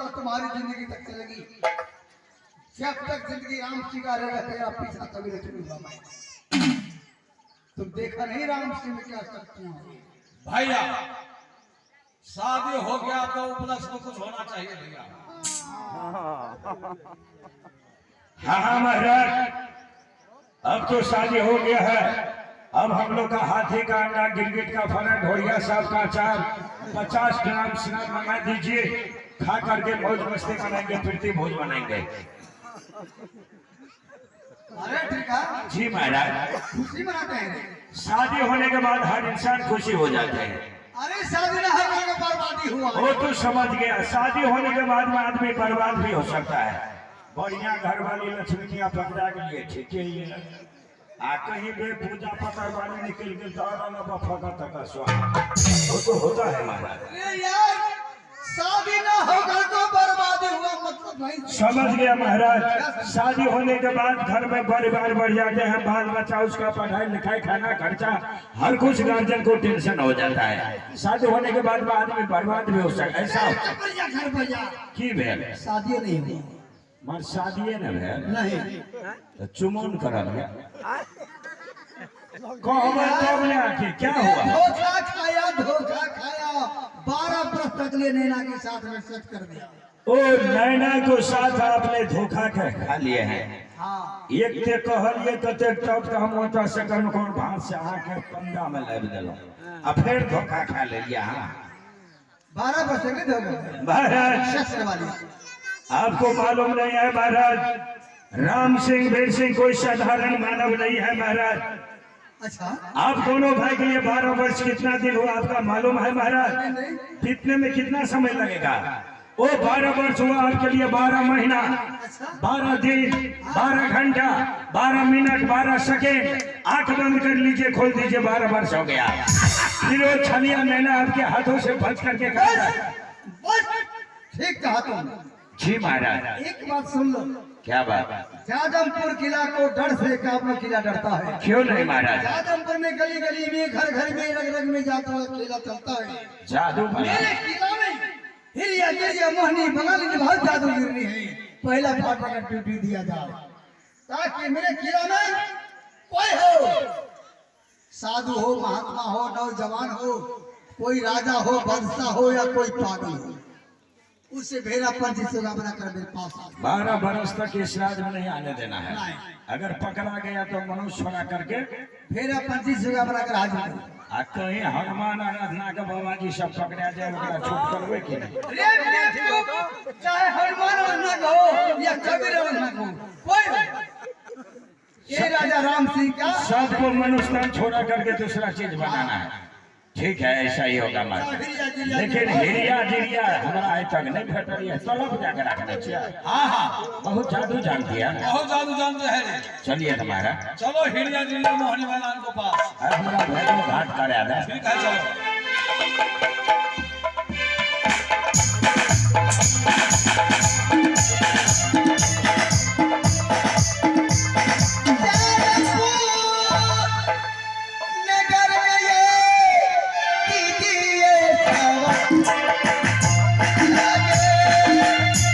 तो तुम्हारी जिंदगी तक चलेगी। जब तक जिंदगी राम सिंह का रहेगा तेरा पीछा कभी नहीं छोड़ूंगा मैं। तुम देखा नहीं राम सिंह में क्या शक्तियां हैं। भैया, शादी हो गया तो उपलक्ष्य में कुछ होना चाहिए भैया। हाँ हाँ महाराज, अब तो शादी हो गया है। अब हम लोग का हाथी का अंडा, गिरगिट का फला, ढोरिया साहब का अचार, 50 ग्राम शराब मंगा दीजिए, खा करके मौज मस्ती मनाएंगे, प्रीति भोज मनाएंगे। अरे ठीक है। जी महाराज। खुशी मनाते हैं। शादी होने के बाद हर इंसान खुशी हो जाते हैं। अरे, शादी ना होने के बर्बादी हुआ। वो तो समझ गया, शादी होने के बाद में आदमी बर्बाद भी हो सकता है। बढ़िया घर वाली लक्ष्मी मियाँ पकड़ा के लिए ठीक ही है, आ कहीं बे पूजा पकड़ वाली निकल गई तो और फका तक वो तो होता है महाराज। अरे यार, शादी ना होकर तो बर्बादी हुआ, मतलब नहीं। समझ गया महाराज, शादी होने के बाद घर में परिवार बढ़ जाते हैं, बाल बच्चा, उसका पढ़ाई लिखाई, खाना, खर्चा, हर कुछ गार्जियन को टेंशन हो जाता है। शादी होने के बाद में आदमी बर्बाद भी हो सकता है, ऐसा घर घर भैया। की भेल? शादी नहीं हुई। मर शादीए न भेल? नहीं। तो चुमौन करल गया कहबै तब ने, आखिर क्या हुआ? धोखा खाया, धोखा खाया। 12 बरस तक ले नैना के साथ में सेट कर दिया। ओ, नैना को साथ आपने धोखा के खा लिए हैं? हाँ। एक ते कहलिए कतेक, तब तऽ हम ओतऽ से कोन कोन भात से अहाँके पंडा में लाबि देलहुँ आ फेर धोखा खा लेलियै अहाँ। 12 वर्ष तक ले धोखा महाराज, सेक्स करवा लिया। आपको मालूम नहीं है महाराज, राम सिंह वीर सिंह कोई साधारण मानव नहीं है महाराज। अच्छा। आप दोनों भाई के लिए 12 वर्ष कितना दिन हुआ, आपका मालूम है महाराज? कितने में कितना समय लगेगा? वो 12 वर्ष हुआ आपके लिए 12 महीना, 12 दिन, 12 घंटा, 12 मिनट, 12 सेकेंड। आंख बंद कर लीजिए, खोल दीजिए, 12 वर्ष हो गया। फिर वो छलिया नैना आपके हाथों से बच करके बस। कहा। बस, ठीक कहा तुमने। जी महाराज। एक बात सुन लो। क्या बात? जादमपुर किला को डर से काबुल किला डरता है। क्यों नहीं महाराज? जादमपुर में गली गली में, घर घर में, रग रग में जाता हुआ किला चलता है। जादू भला। मेरे किला में हिरिया गिरिया मोहनी बंगाली बहुत जादू गिरनी है। पहला फाटक का ड्यूटी दिया जाए ताकि मेरे किला में कोई हो, साधु हो, महात्मा हो, नौजवान हो, कोई राजा हो, बादशाह हो या कोई पागल हो, उससे भेरा पंछी सुगा बनाकर मेरे पास आ। 12 बरस तक इस राज में नहीं आने देना है। नहीं। अगर पकड़ा गया तो मनुष्य छोड़ा करके भेरा पंछी सुगा बनाकर हाजिर करो। आ कहीं हनुमान आराधना के बाबा जी सब पकड़ा जाए, ओकरा छूट करबै कि नहीं? रे बेवकूफ, चाहे हनुमान आराधना हो या कबीर आराधना हो, कोई हो, ये राजा राम सिंह का सबको मनुष्य छोड़ा करके दूसरा चीज बनाना है। ठीक है, ऐसा ही होगा महाराज, लेकिन हिरिया जिरिया हमरा आइ तक नहीं भेटल है, तलब जाके रखने छियै। हाँ। बहुत जादू जानती है। बहुत जादू जानते हैं रे। चलिए तुम्हारा। चलो हिरिया जिरिया मोहनी मैदान को पास। हमरा भैरव घाट करा दे। ठीक है, चलो। नगर में ये कीजिए सेवा। लगे, लगे।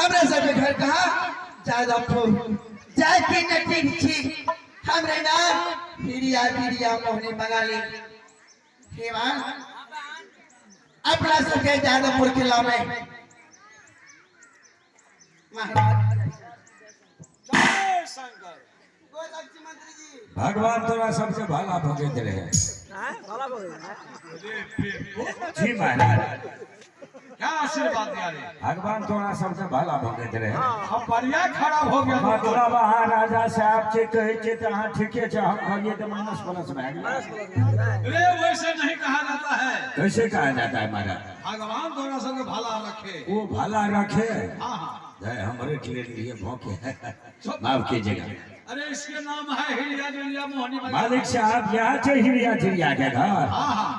हमरा सबके घर कहाँ जादवपुर जाय के नटीन छी। हमरे नाम हिरिया बिरिया मोहनी बंगाली। हेवान अपना सबके जादवपुर किला में महाराज जय शंकर। भगवान तोरा सबसे भला भगैत रहे। जी महाराज। क्या आशीर्वाद दिया रे? भगवान तोरा सबसे भला भगैत रहे। हम बढ़िया खराब हो गया। मतलब अहाँ राजा साहब छै कहै छै तऽ अहाँ ठीके छै, हम कहलियै तऽ माइनस प्लस भए गेल। रे वैसे नहीं कहा जाता है। कैसे कहा जाता है महाराज? भगवान तोरा सबके भला रखे। वो भला रखे। हाँ हाँ। जय हमरे ट्रेन लिए भौंके, माफ कीजिएगा। अरे इसके नाम है हिरिया जिरिया मोहनी बंगाली। मालिक साहब यहाँ छै हिरिया झिरिया के घर? हाँ हाँ।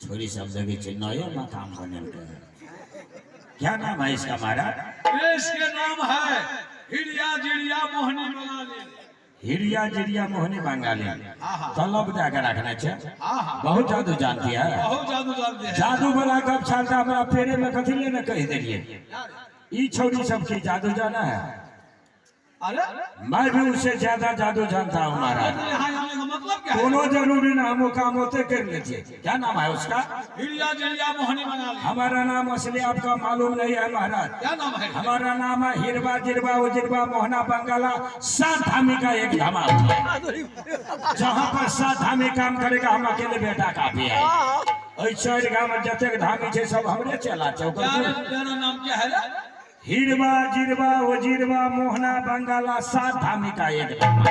छोरी सब देखै छै नये मकान बनेलकै। क्या नाम है इसका महाराज? रे इसके नाम है हिरिया जिरिया मोहनी बंगाली। हिरिया जिरिया मोहनी बंगाली। हाँ हाँ। तलब जाके रखने छै। हाँ हाँ। बहुत जादू जानती है। बहुत जादू जानते हैं। जादू वाला गप छाल हमरा पेरे में कथी लेने कहि देलिए। ई छोरी सब की जादू जाना है? अरे मैं भी उससे ज्यादा जादू जानता हूँ महाराज। तो यहाँ आने का मतलब क्या है? कोनो जरूरी ना, हम वो काम होते कर लेते। क्या नाम है उसका? हिरिया जिरिया मोहनी बंगाली। हमारा नाम असली आपका मालूम नहीं है महाराज। क्या नाम है? हमारा नाम है हिरवा जिरवा उजिरवा मोहना बंगाला, सात धामी का एक धामा। जहाँ पर सात धामी काम करेगा हम अकेले बेटा काफी है। एहि चारि गाम में जतेक धामी छै सब हमरे चला छै। क्या ओकर रे, तेरा नाम क्या है रे? हिरवा जिरवा उजिरवा मोहना बंगाला, सात धामी का एक धामा।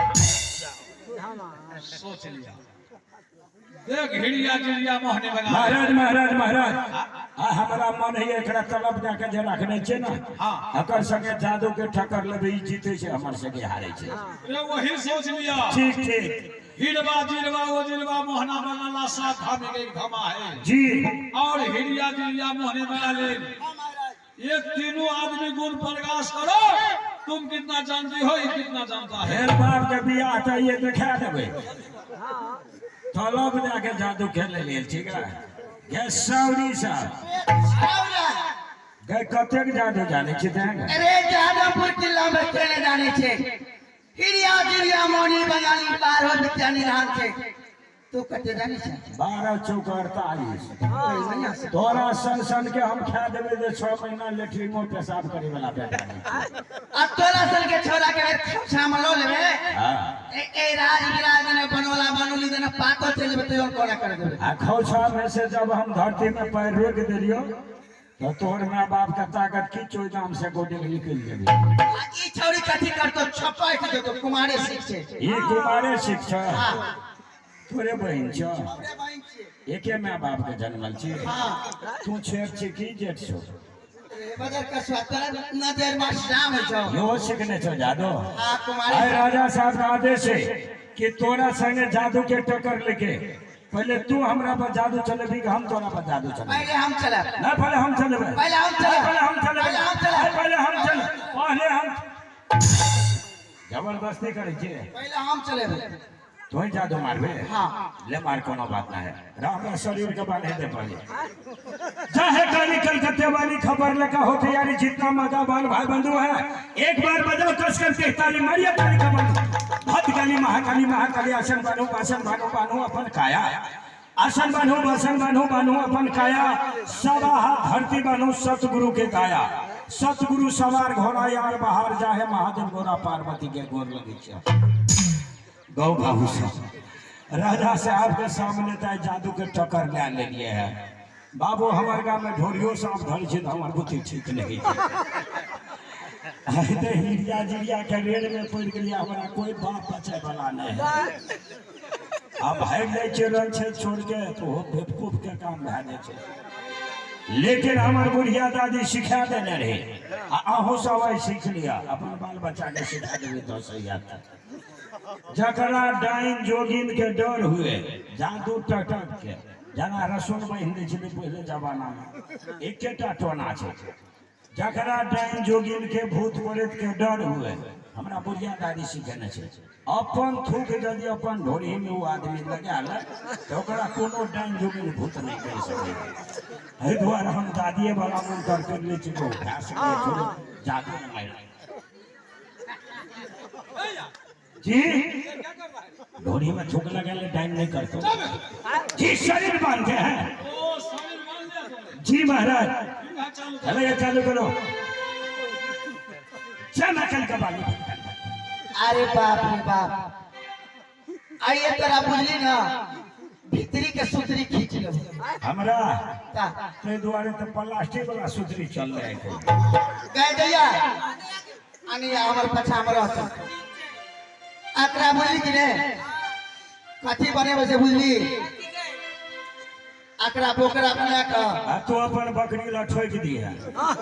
सोच लिया, देख हिरिया जिरिया मोहनी बंगाली। महाराज महाराज महाराज, आ हमरा मन है एकरा तलब जाके जे रखने छै ने, हाँ। एकर संगे जादू के ठक्कर लेबै, ई जीते छै हमर संगे हारे छै। रे वही सोच लिया। ठीक ठीक। हिरवा जिरवा उजिरवा मोहना बंगाला, सात धामी का एक धामा है। जी। और हिरिया जिरिया मोहनी बंगाली, ये तीनों आदमी गुण प्रकाश करो। तुम कितना जानती हो, ये कितना जानता है। फेर बाप के बियाह तऽ ये देखा देबै। तलब जाके जादू खेले लेल ठीक है। गे सौरी साहब, गे कतेक जादू जानै छी तें? अरे जादवपुर किला में चले जाने छे हिरिया जिरिया मोहनी बंगाली बारह विद्या निधान छे। तू कते जाने छे? 12 चौक 48। तोरा सन सन के हम खा देबै जे 6 महीना लेटरिनो पेशाब करे वाला बेटा नहीं छै। अब तोरा सन के छोरा के खोछा में लो लेबे। हाँ। ए ए राज विराज ने बनोला बनोली देने पातो चल जेबे तो कोना कर देबे। आ खोछा में से जब हम धरती में पैर रोक देलियो तो तोहर माँ बाप के ताकत की चोई दाम से गोटे निकलि जेबे। आ ई छौरी कथी करतो छपाई के देतो, कुमारे सीख छे। ई कुमारे शिक्षा? हां। तोरे बहिन छ? हमरे बहिन छियै। एके माँ बाप के जन्मल छी? हां। तू छेक छी की जेठ छौ? रे बदर कसवा तोरा नजर में शाम छौ। यो सीखने छौ जादू? हां कुमारे। आय राजा साहब का आदेश है कि तोरा संगे जादू के टक्कर लेके पहले तू हमरा पर जादू चलेबी कि हम तोरा पर जादू चलेबी? पहले हम चलब। ना, पहले हम चलेबै। पहले हम चलब। पहले हम चलेबै। पहले हम चलब। पहले हम चल, पहले हम जबरदस्ती करै छियै। पहले हम चलेबै। तोही जादू मारबे? हाँ। ले मार, कोनो बात ना है। राम शरीर के बांधे दे पहले। चाहे काली कलकत्ते वाली खबर लगा हो तैयारी, जितना मजा बाल भाई बंधु है एक बार बजाओ कस करके ताली मारिए। काली खबर भद्रकाली महाकाली महाकाली, आसन बान्हू बासन बान्हू बान्हू अपन काया, आसन बान्हू बासन बान्हू बान्हू अपन काया, सवा हाथ धरती बान्हू सतगुरु के काया, सतगुरु सवार घोड़ा यार बाहर जाहे महादेव गोरा पार्वती के गोर लगी छै। गौ बाबू साहब, राजा साहब के सामने तऽ जादू के टक्कर लए लेलिए है बाबू। हमर गाँव में ढोरियो साँप धरै छै तऽ हमर बुद्धि ठीक नहीं छै। आइ तऽ हिरिया जिरिया के रेड़ में पड़ि गेलियै, हमरा कोई बाप बचे वाला नहीं है। आब भागि जाइ छै रंग छै छोड़ के तऽ ओहो बेवकूफ के काम भए जाइ छै। लेकिन हमर बुढ़िया दादी सिखा देने रहे आ अहूँ सब आइ सीख लिअ, अपन बाल बच्चा के सिखा देबै तऽ सही हेतै। जकरा डाइन जोगिन के डर हुए, जादू टटक के, जेना रसुन बान्हि दै छलै पहिले जमाना में, एकेटा टोना छै। जकरा डाइन जोगिन के भूत प्रेत के डर हुए हमरा बुढ़िया दादी सिखेने छै, अपन थूक यदि अपन ढोरी में ओ आदमी लगा ले तऽ ओकरा कोनो डाइन जोगिन भूत नहि कहि सकै। एहि दुआरे हम दादिये वाला मंत्र करि लै छी, भए सकै छोड़ो जादू नहि मारि जी। ढोरी में थूक लगा ले डाइन नहीं करते जी, शरीर बांधते हैं। ओ शरीर बांध लिया तुमने? जी महाराज। ठीक है, चालू करो। चलो ये चालू करो, जय मां काली का बाली। अरे बाप रे बाप, आइए तोरा बुझली ना, भीतरी के सुतरी खींच लेबो। हमरा ता ताहि दुआरे तऽ प्लास्टिक वाला सुतरी चल रहे। गए दैया अनिया हमर पछा में रहत। एकरा बुझली कि ने कथी बनेबै से बुझली? एकरा बोकरा बना के आ तू अपन बकरी ला ठोकि दिहे।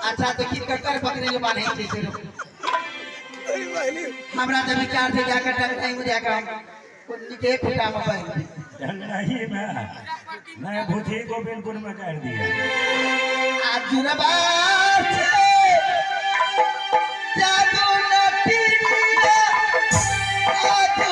अच्छा देखी ककर बकरी ले बान्है छै से। हमरा तऽ विचार छै जाकर टंगटाई में जाकर हम निके खुटा में बान्हि दी। नहीं में नहीं, भूथी गोविंदपुर में कर दिया। आ जुरबा से जादू नटिया जादू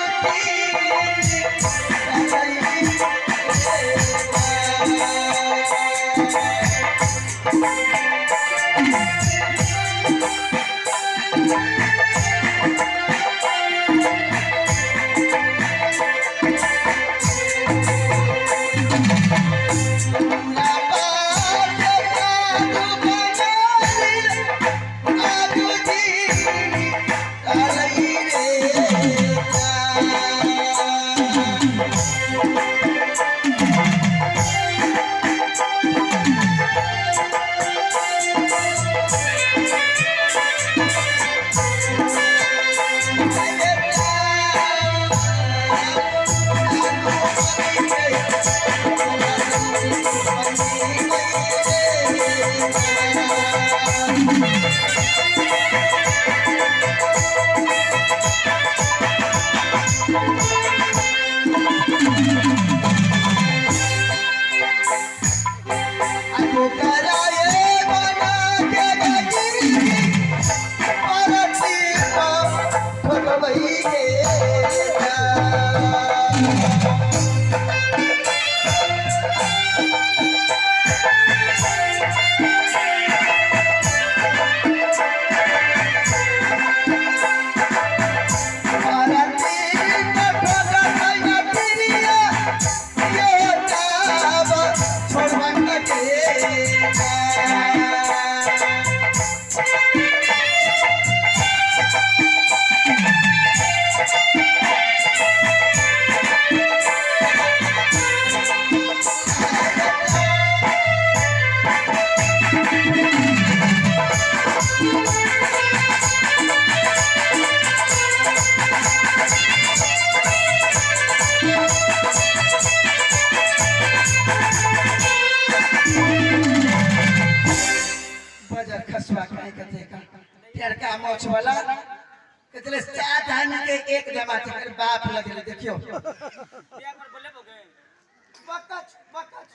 बजर खसुआ काहे के देखा टेरका मोछ वाला कहले सात आदमी के एक जमात कर बाप लगले देखियो। बकच बकच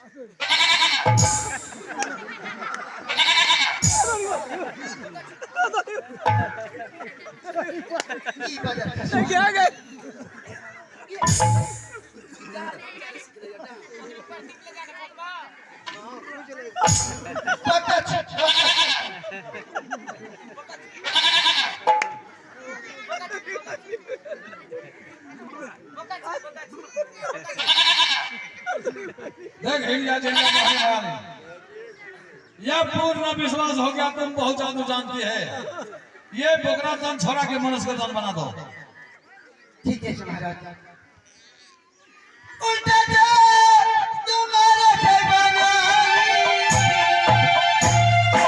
ई बजर खसुआ क्या गए? बकच देख हिरिया जिरिया मोहनी वाली, यह पूर्ण विश्वास हो गया, तुम बहुत जादू जानती है। ये बोकरा तन छोड़ा के मनुष्य का तन बना दो। ठीक है महाराज। उल्टा जा तुम्हारा के बना ओ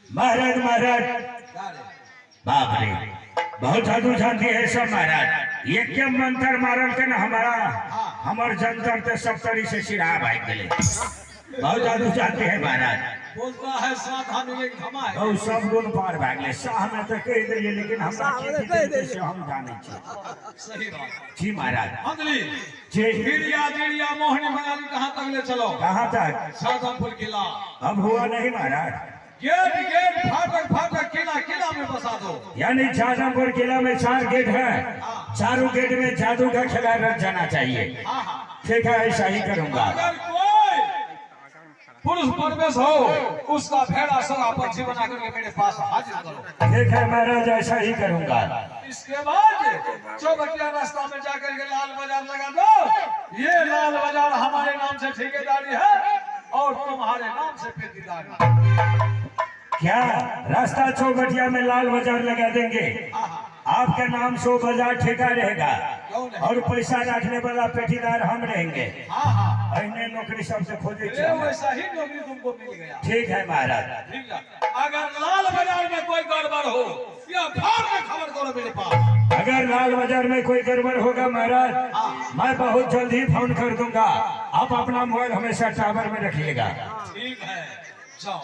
महाराज महाराज, बाप रे, बहुत जादू जानती है सब महाराज। ये क्या मंत्र मारल के ना हमारा हमर जंतर ते सब तरी से सिरा भाग गेले। बहुत जादू जानती है महाराज। बोलता है साथ हम एक धमा है। बहुत सब गुण पार भाग ले। शाह में तो कह दिलिए, लेकिन हमरा के की से हम जाने छी। सही बात। जी महाराज। अंजलि जी। हिरिया जिरिया मोहनी बंगाली कहाँ तक ले चलो? कहाँ तक? शाहजहांपुर किला। अब हुआ नहीं महाराज। गेट गेट फाटक फाटक किला किला में बसा दो। यानी शाहजहांपुर किला में 4 गेट है, चारों गेट में जादू का खेला रच जाना चाहिए। हाँ हाँ, ठीक है, ऐसा ही करूंगा। अगर कोई पुरुष प्रवेश हो उसका भेड़ा सगा पक्षी बना करके मेरे पास हाजिर करो। ठीक है महाराज, ऐसा ही करूंगा। इसके बाद चौबटिया रास्ता में जाकर के लाल बाजार लगा दो। ये लाल बाजार हमारे नाम से ठेकेदारी है और तुम्हारे नाम से पेटीदारी। क्या रास्ता चौबटिया में लाल बाजार लगा देंगे? आपके नाम से वो बाजार ठेका रहेगा और पैसा रखने वाला पेटीदार हम रहेंगे। हाँ हाँ, अहिने नौकरी सबसे खोजे। ये वैसा ही नौकरी तुमको मिल गया। ठीक है महाराज। ठीक है, अगर लाल बाजार में कोई गड़बड़ हो या फाड़ में खबर करो मेरे पास। अगर लाल बाजार में कोई गड़बड़ होगा महाराज, मैं बहुत जल्द ही फोन कर दूंगा। आप अपना मोबाइल हमेशा टावर में रखिएगा। ठीक है, जाओ।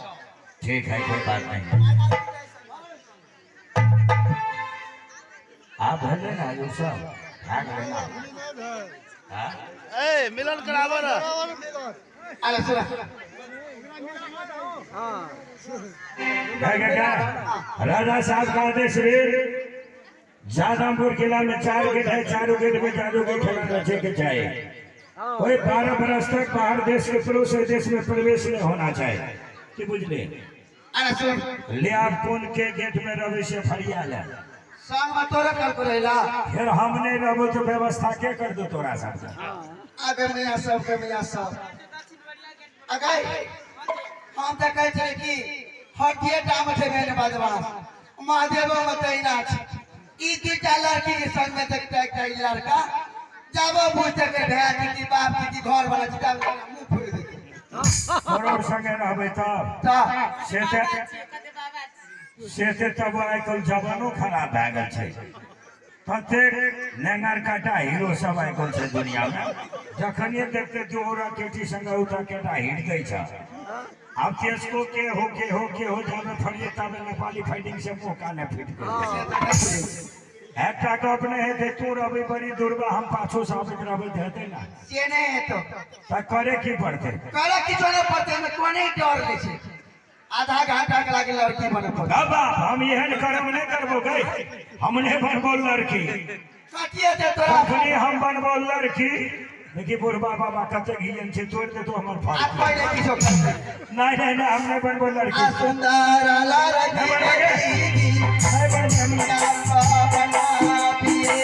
ठीक है, कोई बात नहीं। आप भले ना यूसुफ भाग लेना। हाँ? ए मिलन कराबो ना। अरे सुन। क्या क्या क्या? राजा साहब का आदेश रे, जादमपुर किला में 4 गेट है, चारों गेट में जादू के खेल रचे के चाहिए। कोई 12 बरस तक बाहर देश के पड़ोस देश में प्रवेश नहीं होना चाहिए। की बुझले? अरे सुन। ले आप कौन के गेट में रहे से फरिया ले। संग में तोरा कल को रहेला। फिर हम नहीं रहबो तो व्यवस्था के कर दो तोरा सब। अगर मियाँ सब के मियाँ सब अगर हम तो कहै छै कि हटिए टा में छै मेन बदमाश महादेवो में तहिना छै। ई दूटा लड़की के संग में देखता एकटा ई लड़का जाबो बुझते के भाय जी की बाप जी की घर वाला जी तब मुंह फोड़ि देते। तोरो संगे रहबै तब तऽ से तब आइ काल्हि जमानो खराब भए गेल छै। ततेक नेंगर काटा हीरो सब आइ काल्हि छै दुनिया में। जखनिए देखते दू औरा केटी संगे उठा केटा हिट दै छै। आब तेजको के हो के हो के हो जाबे फरिये ताबे नेपाली फाइटिंग से मुँह काने फिट गेल। एकटा गप नहि हेतै, तू रहबै बड़ी दूरबा, हम पाछू से आबैत रहबै तऽ हेतै ना। से नहि हेतौ। तऽ करे की पड़तै? करे किछो नहि पड़तै, हमे कोने डर नहि छै। आधा घंटा के लागे लड़की बने पड़तै। बाबा हम एहन करम नहि करबो गई, हम नहि बनबो लड़की। कटिए दे तोरा। कखनी हम बनबो लड़की? देखी बुढ़बा बाबा कतेक घियन छै, तोड़ि देतो हमर आ फल। पहिले किछो करतै। नहीं नहीं नहीं, हम नहीं बनबो लड़की। आ सुंदर लड़की नहीं बनबो। दीदी नहीं बनबो हम। बना पिए।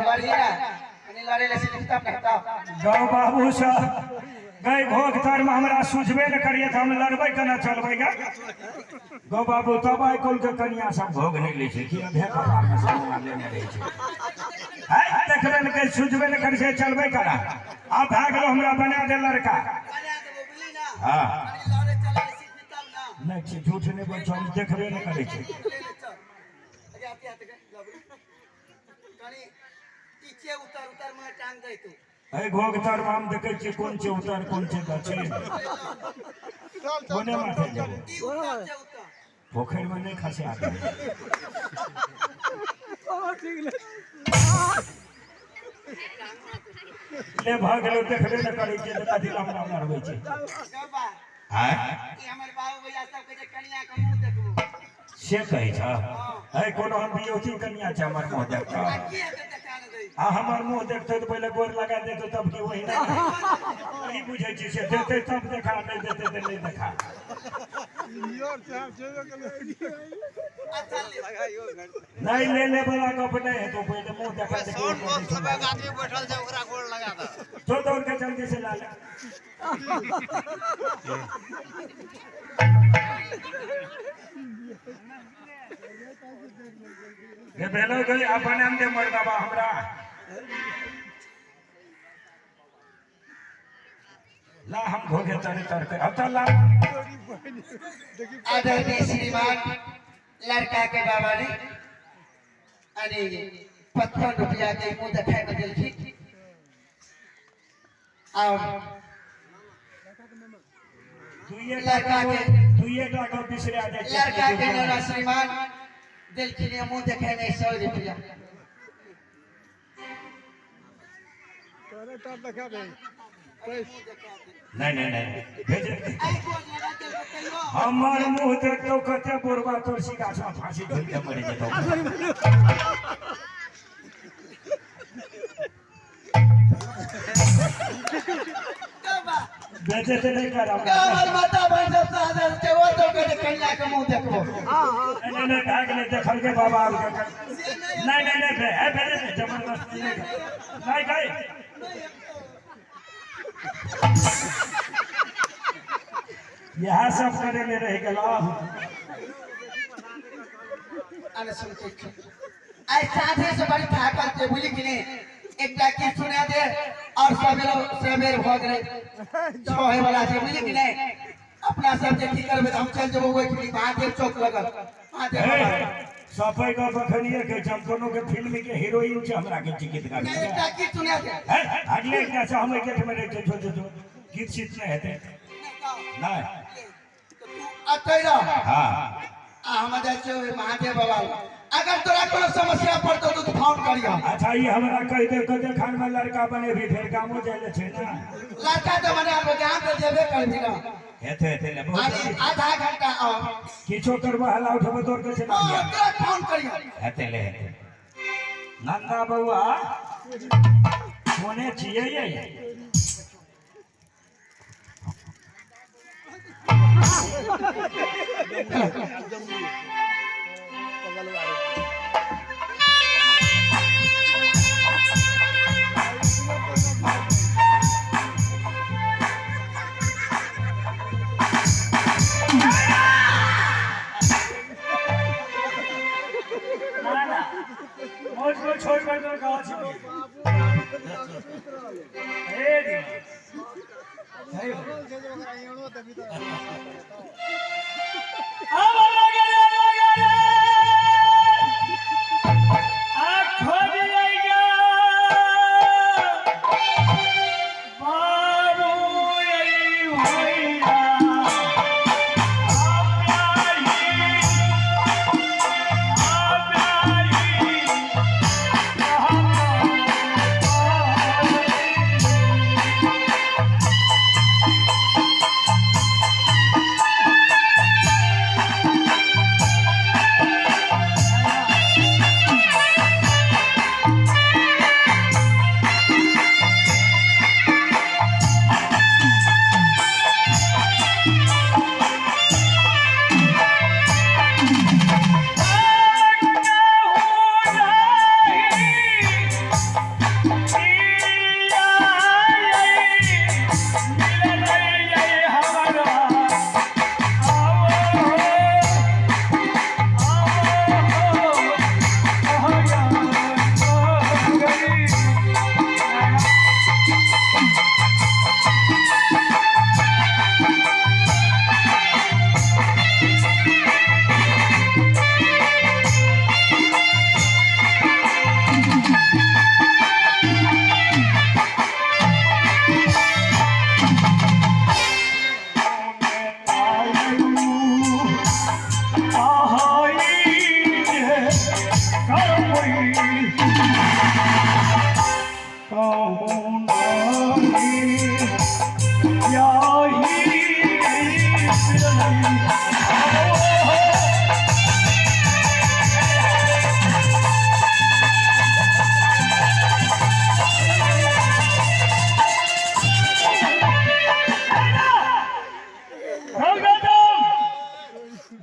लड़ी ना कनी लड़े ले सीख तब ना। गौ बाबू सब गई घोघ तर में हमरा सुझबे न करिए तऽ हम लड़बै केना चलबै गे। गौ बाबू तब आइ काल्हि के कनिया सब घोघ नहि लै छै कि अधे कपार में सब लेने रहै छै। है देखबे ने करै, सुझबे ने करै छै, चलबै केना? आब भए गेलो हमरा बना दे लड़का। बना देबो बुझली ना। हाँ। कनी लड़े चले ले सीख तब ना। नहि छै, झूठ नहि बोल, हम देखबे नहि करै छै। ले ले चल अगे आते आते के कनी पीछे उतर उतर में टांग दे तू। एहि घोघ तर में हम देखै छियै कोन छै उतर कोन छै दक्षिण, कोने माथे जेबै? ई उतर छै उतर। पोखरि में नहि खसा देबै। ले भऽ गेलो, देखबे नहि करै छियै तऽ कथी लए हमरा मरबै छै? गबा आँय? ई हमर बाबू भैया सब कहै छै कनिया के मुंह देखबो। से कहै छ? है कोनो हम बियौती कनिया छै हमर मुँह देखतौ? आ की हेतै देखा ने दै। आ हमर मुँह देखतौ तऽ पहिले गोर लगा देतौ तब की वही नहि वही बुझै छी से देतै तब देखा, नहि देतै तऽ नहि देखा। अच्छा ले। नहि ले ले वाला गप नहि हेतौ, पहिले मुँह देखा दे। आदमी बैठल छै ओकरा गोड़ लगा दे। जो दौड़ के जल्दी से ला ले। गे भेलो गई अपन हम दे मर्दाबा हमरा ला हम घोघे तरे तर के अब तो ला। आदरणीय श्रीमान लड़का के बाबा ने अरे 55 रुपया के मुंह देखाय के देलखिन और दुइये लड़का टा के- दुइये टा गप बिसरा जाइ छै। लड़का के नाना श्रीमान देलखिन ये मुंह देखाय में 100 रुपया। नहीं नहीं नहीं भेजे। आई गोर लगा देलको तैयो। हमर मुंह देखतौ कते बुढ़बा तुलसी गाछ में फांसी झूल के मरि जेतौ। गबा बेचे ते नहीं करब। हमर माता बहन सब सादर छै ओ तो कहै छै कनिया के मुंह देखबो। नहीं नहीं भए गेलै, देखलकै बाबा आब के। नहीं नहीं नहीं भे भेजे नहीं, जबरदस्ती नहीं नहीं गई। इएह सब करे ले रहि गेलौ। अरे सुन के आई साधे से बड़ी थाकल छै बुझली कि नहीं? एकटा गीत सुना दे और सवेर सवेर भऽ गेलै छह होय वाला छै बुझली कि नहीं? अपना सब जे की करबै तऽ हम चलि जेबो ओहिठाम महादेव चौक लगल महादेव बाबा। सफाई गप अखनिये कहै छै, हम कोनो के फिल्म के हीरोइन छै हमरा के टिकट गाड़ी। नहीं एकटा गीत सुना दे। है अगले एकटा से हम गेट में रहै छै जो जो जो गीत सीत नहि हेतै। नहीं। तू अतै रह। हाँ। आ हम जाइ छियै ओहि महादेव बाबा लग। अगर तोरा कोनो समस्या पड़तौ तऽ तू फोन करिह। अच्छा ई हमरा कहि दे कते खान में लड़का बनेबी फेर गामो जाइ ले छै ना? लड़का तऽ मने हम गाम तऽ जेबे करबी ना। हेतै हेतै ले बहुत अरे आधा घंटा और किछो करबो हल्ला उठबो दौड़ के चलि हाँ, आबियै। तुरंत फोन करिह। हेतै ले हेतै। नंदा बउआ कोने छियै यै? ना ना मोट को छोड़ कर तो कहा छी हे दिमाग अब लगे रे लगे रे आ खोजिएगा बाबू यही होइया आप आई कहूँ नाही याही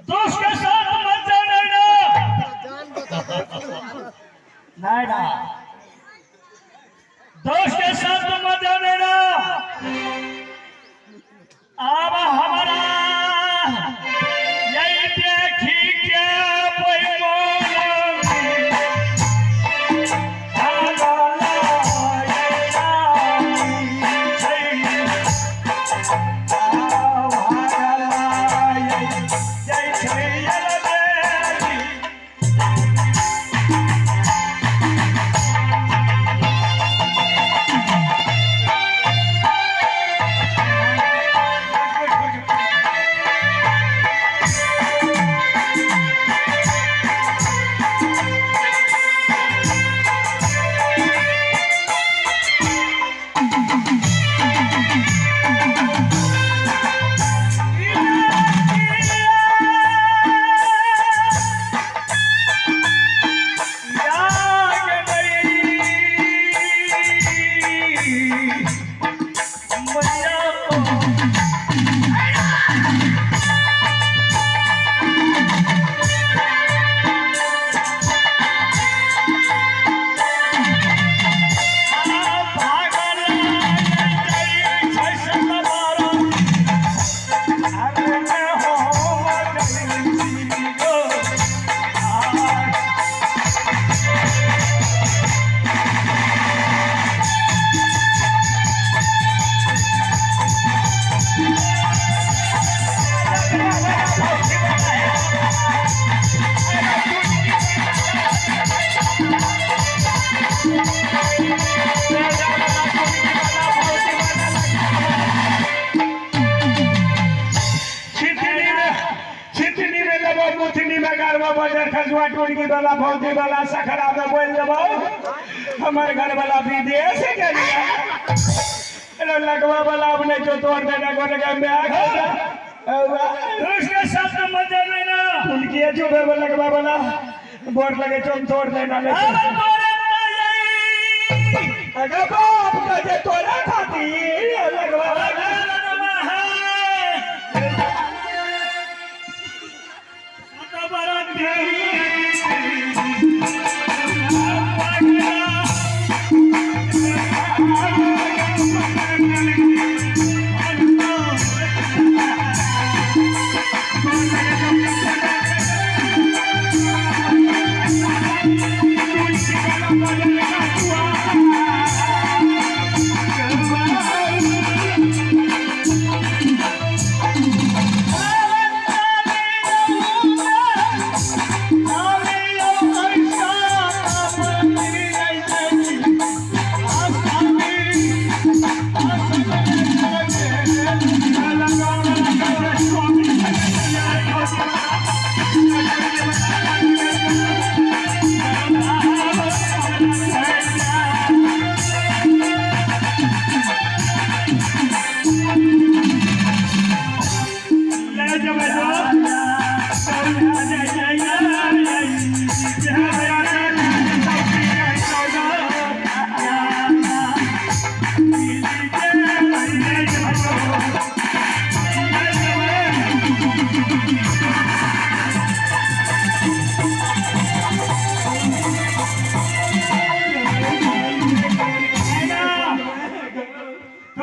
दोस्त के साथ मत जाना ना। नायडा दोस्त के साथ मत जाना ना। अब हमारा यही देखी के छितनी में लेबो मुथनी में गारबो बजर खजुआ टुटकी वाला भौजी वाला सखरा में बोल देबो हमर घर वाला विदेश गेलिया लगवा वाला अब नहीं तो तोड़ देना गोटे के में आ गया उसके साथ मत जाना ना। उनकी जो है वो लगवा वाला बोर्ड लगे चोम तोड़ देना ले अब तोरे यही अगर बाप का जे तोरा खाती लगवा वाला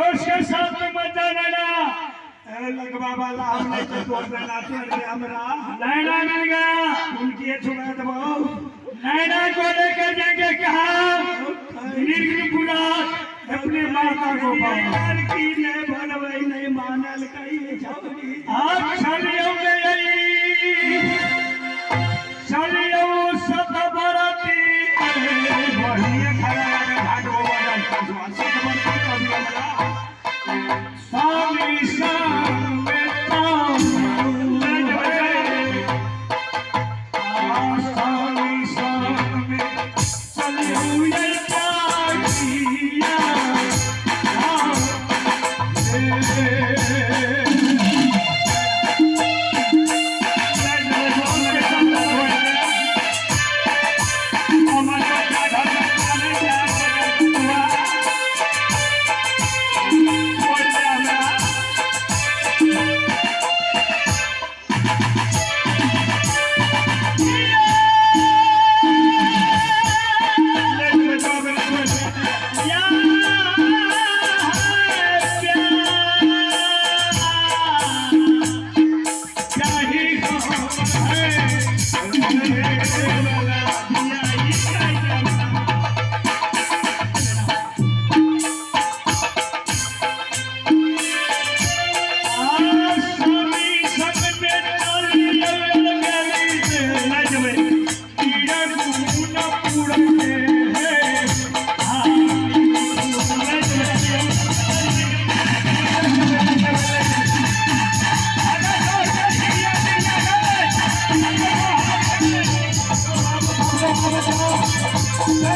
उसके साथ मत जाना ना। लगवा वाला हम नहीं तो तोड़ देना छोड़ दे हमरा नैना मिल गया उनकी छुड़ा देबो नैना को लेकर जाएंगे कहा निर्गुणपुरा अपने माता को पास। लड़की ने बनबै नहीं मानल कई छौरी आप चलियो गई चलियो सतबरती बढ़िया खड़ा लगे घाट बजल खजुआ सत बनबै कभी हमरा स्वामी संग स्वामी संग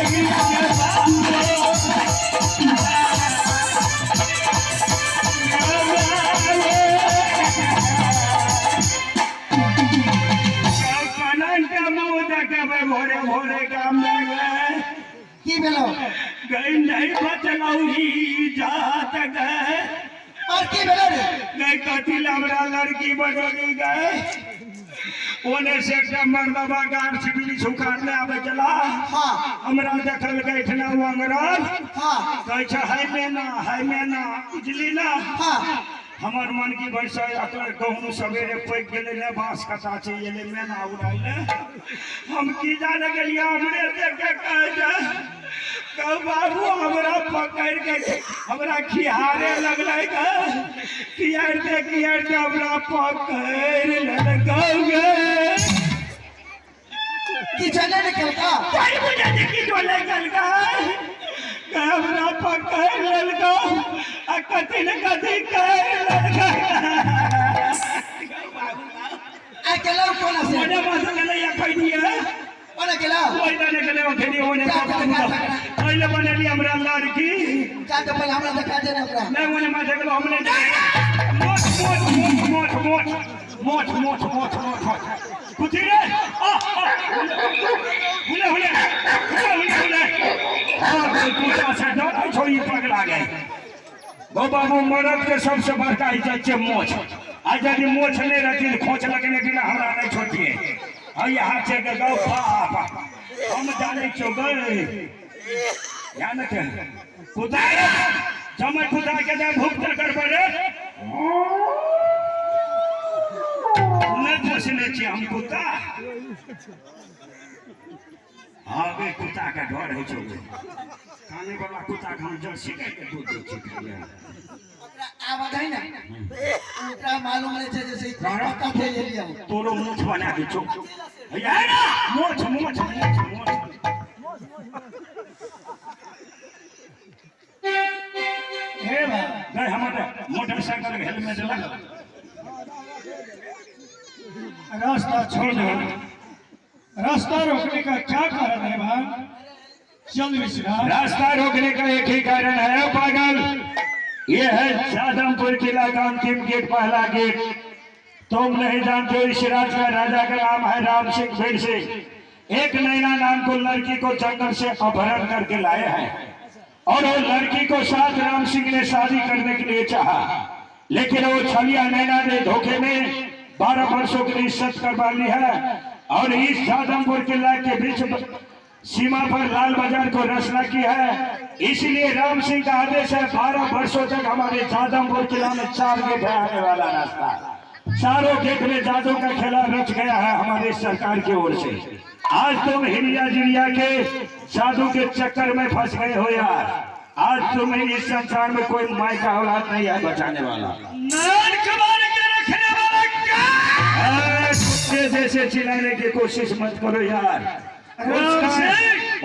हिरिया के बाबू। कनन के मुंह देखे भोरे भोरे काम लगे की भेलो गई नहीं बचलौही जात गए। और की भेलो रे? गई कथी हमरा लड़की बजोगी गए ओने से एकटा मर्दबा गाछ वृक्ष उखाड़ने आबै छला। हाँ। हमरा देखल गैठना ओ अंगरल। हाँ। कहै छै हाय मेना हाय मेना, बुझली ना? हाँ। हमर मन की भैंस अकर गहूँम सवेरे पकि गेलै ने, बाँस कटा छै एलै मेना उड़ाइले। हम की जाने गेलियै, हमरे देख के कहै छै, कहू बाबू हमरा पकड़ि के हमरा खिहारे लगलै गे, कियारते कियारते हमरा पकड़ि लेलकौ गे। किछो नहि निकलका? कोई बुझै छै किछो नहि केलकै, हमरा पकड़ि लेलकौ आ कथी ने कथी करि लेलकै। आ गेलौ कोना से? ओने बस गेलै या कहि दिए। कोना गेलौ? ओहि दने गेलै ओखनी ओने। पहिले बनेली हमरा लड़की। जा तऽ पहिले हमरा देखा दे ने ओकरा। नहि ओने माथे गेलो हमने मोट मोट मोट मोट मोट मोट मोट मोट मोट कुथी रे आ आ हुले हुले हुले हुले हुले। हाँ कुत्ता से डरै छौ ई पगला गए। गो बाबू मरद के सबसे बड़का इज्जत छै मोछ। आ यदि मोछ नहीं रहती खोच लगने बिना हमरा नहीं छोड़तिए। आ यहाँ से के गौ बाप हम जानै छौ गए ध्यान के कुत्ता रे जमै कुत्ता के दे भुगत करबै रे। नहीं पोसने छियै हम कुत्ता। हाँ गे कुत्ता के डर होइ छौ गे। काने वाला कुत्ता के हम जर्सी गाय के दूध दै छियै खाइले। ओकरा आवाज है ना, ओकरा मालूम रहै छै जैसे पता थे एलिया। तोरो मोछ बना दै छौ। हैया ना मोछ मोछ मोछ मोछ। हे बा गए हमर मोटरसाइकिल के हेलमेट लगा। रास्ता छोड़ दो, रास्ता रोकने का क्या कारण है भाई? चल मिश्रा। रास्ता रोकने का एक ही कारण है पागल, ये है जादमपुर किला का अंतिम गेट, पहला गेट। तुम नहीं जानते हो इस राज का राजा का नाम है राम सिंह भीड़ सिंह। एक नैना नाम को लड़की को जंगल से अपहरण करके लाए हैं और वो लड़की को साथ राम सिंह ने शादी करने के लिए चाहा, लेकिन वो छलिया नैना ने धोखे में 12 वर्षों के लिए इज्जत करवा ली है और इस जादमपुर किला के बीच सीमा पर लाल बाजार को रचना की है। इसलिए राम सिंह का आदेश है 12 वर्षों तक हमारे जादमपुर किला में 4 गेट है आने वाला रास्ता। चारों गेट में जादू का खेला रच गया है हमारे सरकार की ओर से। आज तुम हिरिया जिरिया के जादू के चक्कर में फंस गए हो यार। आज तुम्हें इस संसार में कोई माई का औलाद नहीं है बचाने वाला। रखने वाला क्या? कुत्ते जैसे चिल्लाने की कोशिश मत करो यार।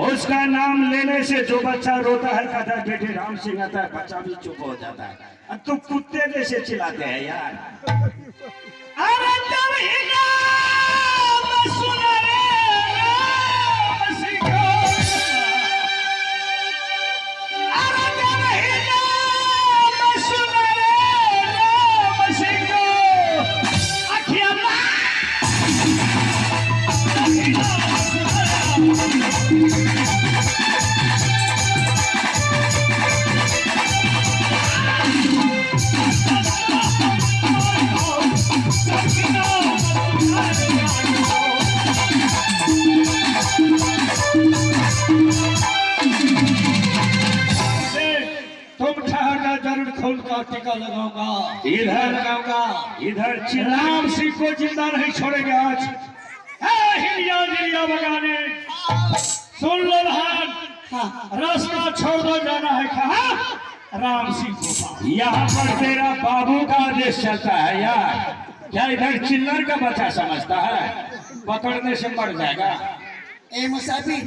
उसका नाम लेने से जो बच्चा रोता है कहता है बेटे राम सिंह आता है, बच्चा भी चुप हो जाता है। अब तू कुत्ते जैसे चिल्लाते हैं यार। अरे तब ही नाम सुना रे राम सिंह, अरे तब ही नाम सुना रे राम सिंह, अखियां तुम ठहरना, जरूर खून का टीका लगाऊंगा। इधर लगाऊंगा। इधर चिल्ला राम सिंह को जिंदा नहीं छोड़ेंगे आज। हिलिया जिलिया बगाने सुन लो भान, रास्ता छोड़ दो, जाना है कहाँ? राम सिंह को पास। यहाँ पर तेरा बाबू का आदेश चलता है यार। क्या इधर चिल्लर का बच्चा समझता है? पकड़ने से मर जाएगा। ए मुसाफिर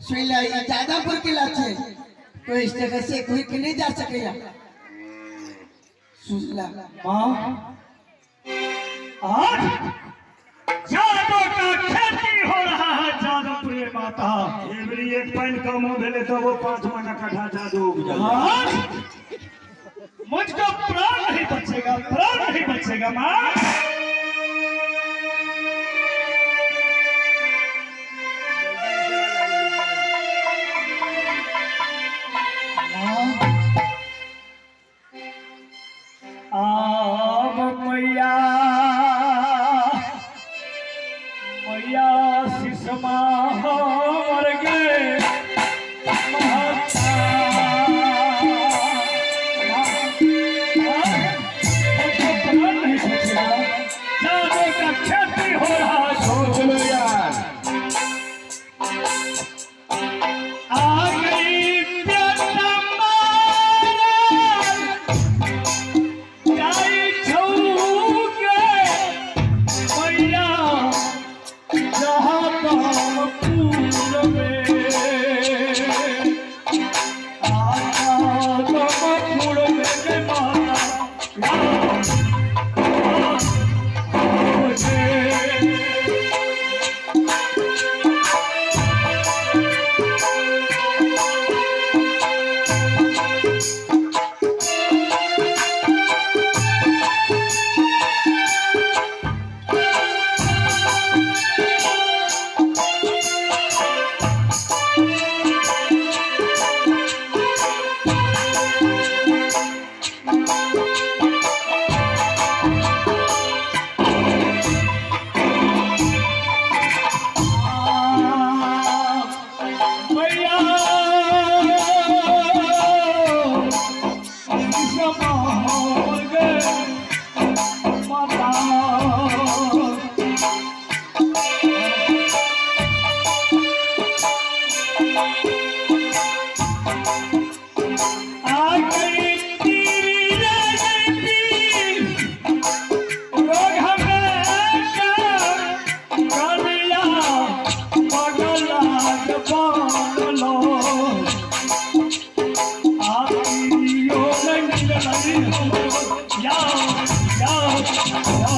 सुन ले, ई जादमपुर किला छै, कोई इस जगह से कोई के नहीं जा सकेगा। सुन ला। माँ, आज जादू का खेती हो रहा है जादवपुरी माता। एक पानि कमो भेलै तब वो 5 महीना कट्ठा जादू उपजल। हाँ? मुझको प्राण नहीं बचेगा, प्राण नहीं बचेगा माँ। आब मैया मैया सिसमा हमर गे महता। मुझको प्राण नहीं बचेगा, जादू का खेती हो रहा है। सोच लो यार। आ गई बेटा मारा जाई छौके मैया जहाँ तमपुर में आका तमपुर में गे माता मुझे। मैया माता। आ गई तेरी राजती रोग हमें कलिया पगला पालो आतियो रंग लगी या या या।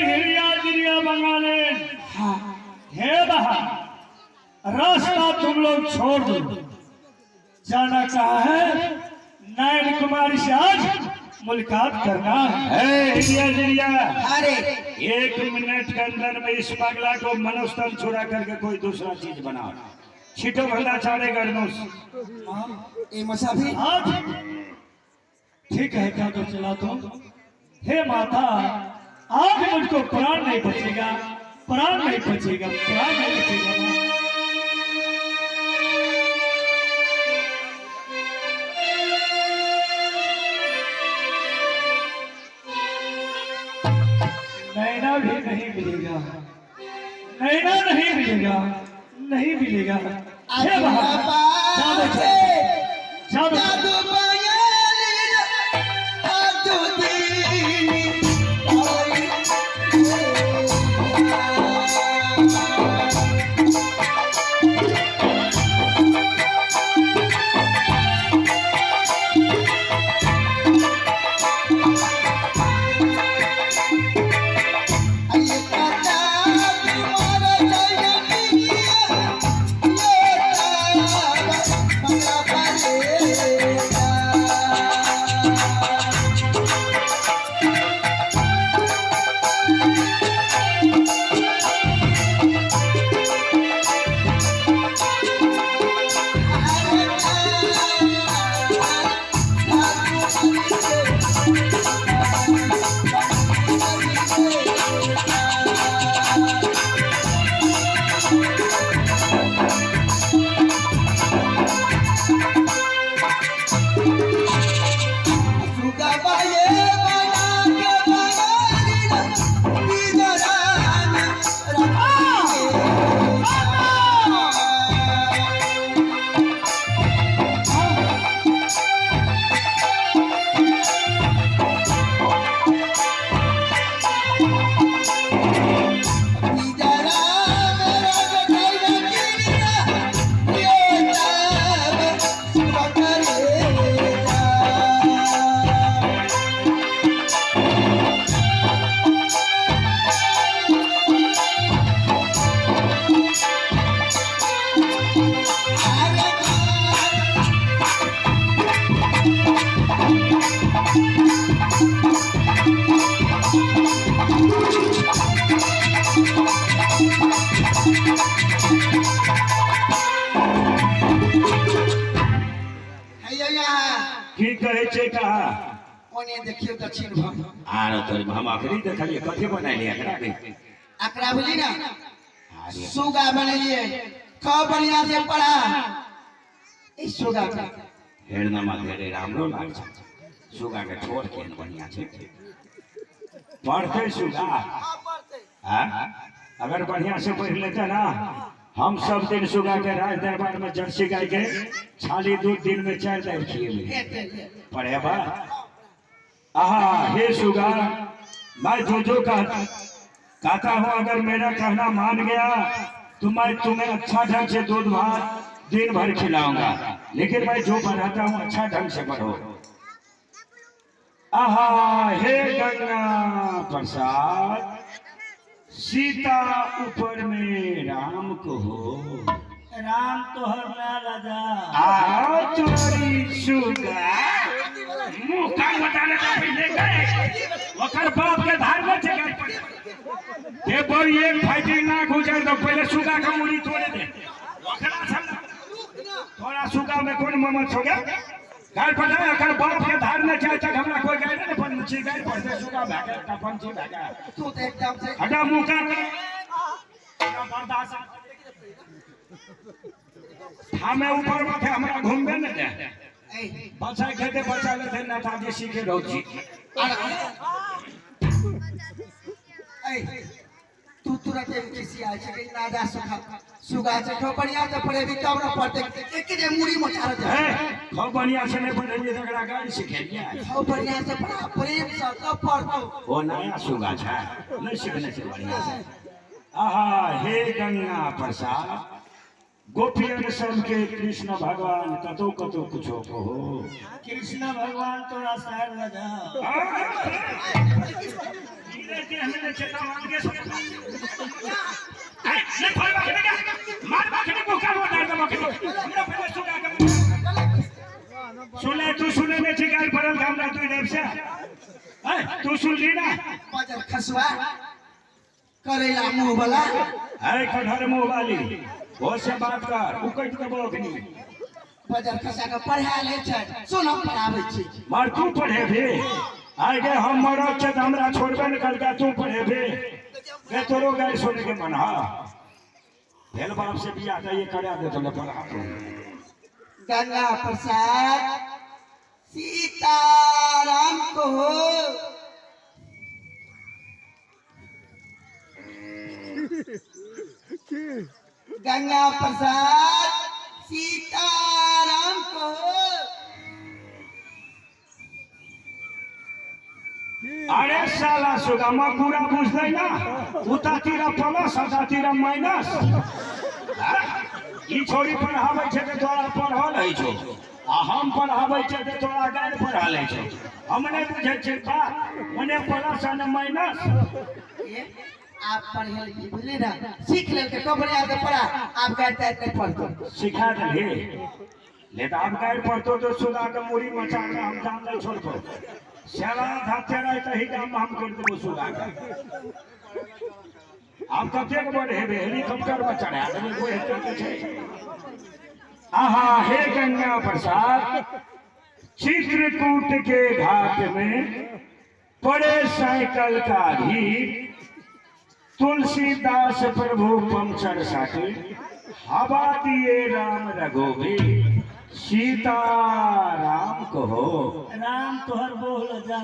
हिरिया जिरिया बंगाले हे बहा, रास्ता तुम लोग छोड़ दो। जाना कहा है? नयन कुमारी से आज मुलाकात करना है। है हिरिया जिरिया, अरे 1 मिनट के अंदर में इस पगला को मनोस्तन छुड़ा करके कोई दूसरा चीज बनाओ। छिटो भंडा चारे गर्नोस। ए मुसाफिर आज ठीक है जादू चला तुम। हे माता, आज मुझको प्राण नहीं बचेगा, प्राण नहीं बचेगा, प्राण नहीं बचेगा माँ। नैना भी नहीं मिलेगा, नैना नहीं मिलेगा, नहीं मिलेगा। हे बाबा, जादू जादू जादू बंगाली जादू दीनी आई। Yeah. हैया यहाँ की कहै छै कहा? ओने देखियौ दक्षिण भर। आरो तोरी हम अखनी देखलियै कथी बनेलियै एकरा के? एकरा बुझली ना, अरे सुगा बनेलिए, खूब बढ़िया से पढ़ा ई सुगा के। हेर्नमा धेरै राम्रो लाग्छ। सुगाके ठोर केहन बढ़िया छै। पढ़तै सुगा? हाँ? अगर बढ़िया से पढ़ लेते ना, हम सब दिन सुगा के राज दरबार में जर्सी गाय के छाली दूध दिन में 4 दार खिएबै। हेतै। पढ़ेबा? आहा हे सुगा, मैं जो जो कहता हूँ, अगर मेरा कहना मान गया तो मैं तुम्हें अच्छा ढंग से दूध भात दिन भर खिलाऊंगा, लेकिन मैं जो पढ़ाता हूँ अच्छा ढंग से पढ़ो। आहा हे गंगा प्रसाद, सीता ऊपर में राम को हो। राम तोहर माय राजा। आ तोरी सुगा मुंह कान बताने का पहले गए ओकर बाप के धार में चल दे बोल एक फाइटिंग ना गुजर दो, पहले सुगा का मुड़ी तोड़े दे। ओकरा सब थोड़ा सुगा में कौन ममत हो गया गाय पता है, अगर बाप के धार में जाए तक हमरा कोई गाय नहीं पड़नी चाहिए। गाय पड़ते सुगा भागे कफन छी भागे। तू तो एकदम से हटा मुंह कान बर्दाश्त हमें ऊपर बैठे हमरा घूमबे न दे। ए बच्चा खेते बच्चा लेते नेताजी सीखे रहो जी। ए तू तुरंत एक किसी आय छै कि नादा सुखा सुगा छै, खूब बढ़िया से पढ़ेबी तब ना पढ़ते, एक जे मुड़ी मचार दे। हे खूब बढ़िया से नहीं पढ़ेलिए तकरा गाड़ी सिखेलिए। खूब बढ़िया से पढ़ा प्रेम से तब पढ़तो। ओ नया सुगा छै नहीं सीखने छै बढ़िया से। आहा हे गंगा प्रसाद, गोपियन सबके कृष्ण भगवान कतो कतो कुछो कहो। कृष्ण भगवान तोरा सार राजा। सुने तू सुने नहीं छिकार पड़ल था हमरा तू इधर से। तू सुन ली ना? बजर खसुआ करेला मुंह वाला। अरे कठहर मुंह वाली वो से बात कर, उ कटि देबो अखनी। बजर खसा के पढ़ा ले छै, सुन हम पढ़ाबै छी। मार तू पढ़ेबे? आगे हम मरब छै त हमरा छोड़बे न करके, तू पढ़ेबे? गे तोरो गाय सुने के मन हा भेल बाप से बियाह त ये करा दे तोले पढ़ा तो। गंगा प्रसाद सीताराम को हो। गंगा प्रसाद सीताराम को हो। अरे साला सुगामा पूरा बुझलै ना, उता तीरा प्लस उता तीरा माइनस। ई छोरी पढ़ाबै छै त तोरा पढ़ल है छौ, आ हम पढ़ाबै छै त तोरा गारि पढ़ल है छौ। हम नहि बुझै छियै बात, ओने प्लस आ ने माइनस। आप पढ़ल बुझली ना, सीख लेलकै, खूब बढ़िया से पढ़ा, आप गारि तारि नहीं पढ़तो। सिखा देलही ले त आब गारि पढ़तो तो सुगा के मुड़ी मचा के हम जान नहीं छोड़तो। साला धाते रहे तही काम हम कर देबो सुगा के। आब कतेक बड़ हेबे हेलीकॉप्टर में चढ़ा देबै कोई हेतै त छै। आहा हे गंगा प्रसाद, चित्रकूट के घाट में पड़े साइकिल का भीड़, तुलसीदास प्रभु पंचर साटी, हवा दिए राम रघुबीर, सीता राम कहो। राम तोहर बोल जा।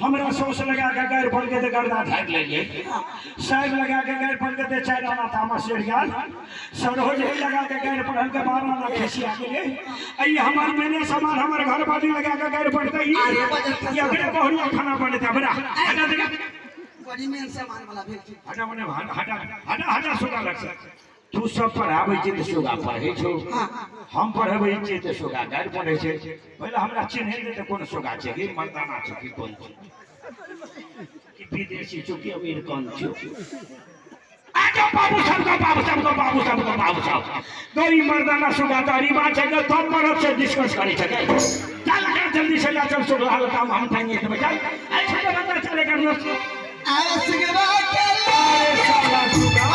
हमरा सोच लगा के गारि पड़ के गर्दा झाड़ि लेलियै, साइड लगा के गारि पड़ के 4 आना तामा सेर गेल, सरोज लगा के गारि पढ़ल के 12 आना खसिया गेलै। ई हमर मैंने सामान हमर घर बाड़ी लगा के गारि पड़तै, ई अकरे बहुरिया खाना बनेतै हमरा। हटा दे बड़ी मेन सामान वाला भेल छै। हटा मने हटा हटा हटा सुगा लग से। तू सब पढ़ाबै छी तऽ सुगा पढ़ै छौ, हम पढ़बै छियै तऽ सुगा गारि पढ़ै छै। पहिले हमरा चिन्है दे तऽ कोन सुगा छै, कि मर्दाना छै कि कोन छै। विदेशी चूंकि अमेरिकन थियो। आ जाओ बाबू साहब का, बाबू साहब का, बाबू साहब का, बाबू साहब गई मर्दाना सुगाता रिवाज है तो मर्द से डिस्कस करी सके। चल कर जल्दी से ला चल सुगा काम हम थाएंगे तो चल ऐसे तो बंदा चले कर दोस्त। अरे सुगवा के अरे साला सुगा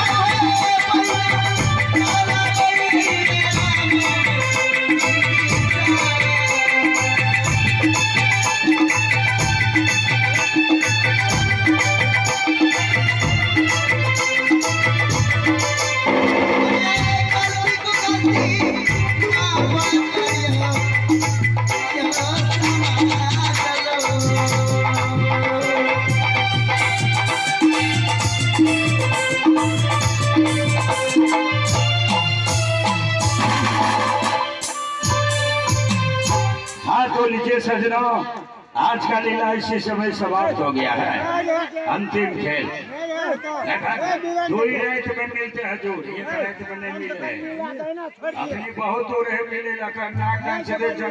हाँ तो लीजिए सजनों, आज का लीला इसी समय समाप्त हो गया है। अंतिम खेल दो ही रात में मिलते हैं हजूर, एक रात में नहीं मिलते। अपनी बहुत दूर है मिलेगा नाक से।